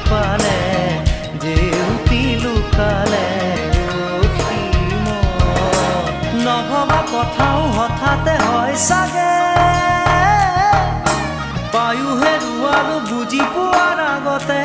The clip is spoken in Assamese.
সিপালে জেউতি লুকালে অসীমত। নভবা কথাও হঠাতে হয় চাগে, পায়ো হেৰুৱালো বুজি পোৱাৰ আগতে।